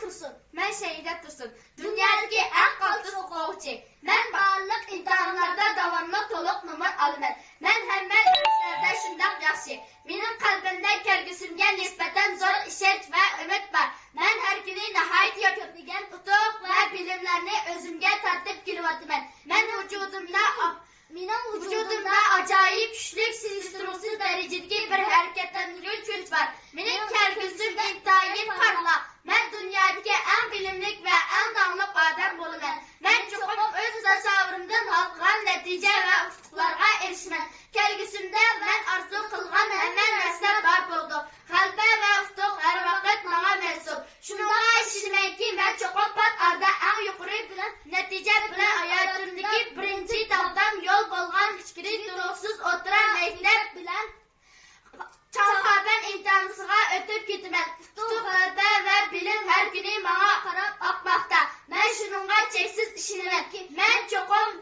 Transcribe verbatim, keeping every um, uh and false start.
تۇرسۇن. مەن شەھىدە تۇرسۇن. دۇنيادىكى ئەڭ قالتىس ئوقۇغۇچى. مەن بارلىق ئىمتىھانلاردا داۋاملىق تولۇق نومۇر ئالىمەن. مەن ھەممە دەرسلەردە شۇنداق ياخشى. مېنىڭ قەلبىمدە كەلگۈسىمگە نىسبەتەن زور ئىشەنچ ۋە ئۈمىد بار. مەن ھەر كۈنى ناھايىتى كۆپلىگەن ئۇتۇق ۋە بىلىملەرنى ئۆزۈمگە تارتىپ كېلىۋاتىمەن. مەن ۋۇجۇدۇمدا، مېنىڭ ۋۇجۇدۇمدا ئاجايىپ كۈچلۈك، سېلىشتۇرغۇسىز دەرىجىدىكى بىر ھەرىكەتلەندۈرگۈچ كۈچ بار. مېنىڭ كەلگۈسىم ئىنتايىن پارلاق. مەن دۇنيادىكى ئەڭ بىلىملىك ۋە ئەڭ داڭلىق ئادەم بولىمەن. مەن چوقۇم ئۆز تەسەۋۋۇرۇمدىن ھالقىغان نەتىجە ۋە ئۇتۇقلارغا ئېرىشىمەن. كەلگۈسىمدە مەن ئارزۇ قىلغان ھەممە نەرسە بار بولىدۇ. غەلىبە ۋە ئۇتۇق ھەر ۋاقىت ماڭا مەنسۇپ. شۇنىڭغا ئىشىنىمەنكى، مەن چوقۇم پات ئارىدا ئەڭ يۇقىرى بىلىم، نەتىجە بىلەن ھاياتىمدىكى بىرىنچى تاغدام يول بولغان ئىچكىرى تولۇقسىز ئوتتۇرا مەكتەپ بىلەن چاڭخابەن ئىمتىھانىسىغا ئۆتۈپ كېتىمەن. ئۇتۇق، غەلىبە ۋە بىلىم ھەر كۈنى ماڭا قاراپ ئاقماقتا. مەن شۇنىڭغا چەكسىز ئىشىنىمەن. مەن چوقۇم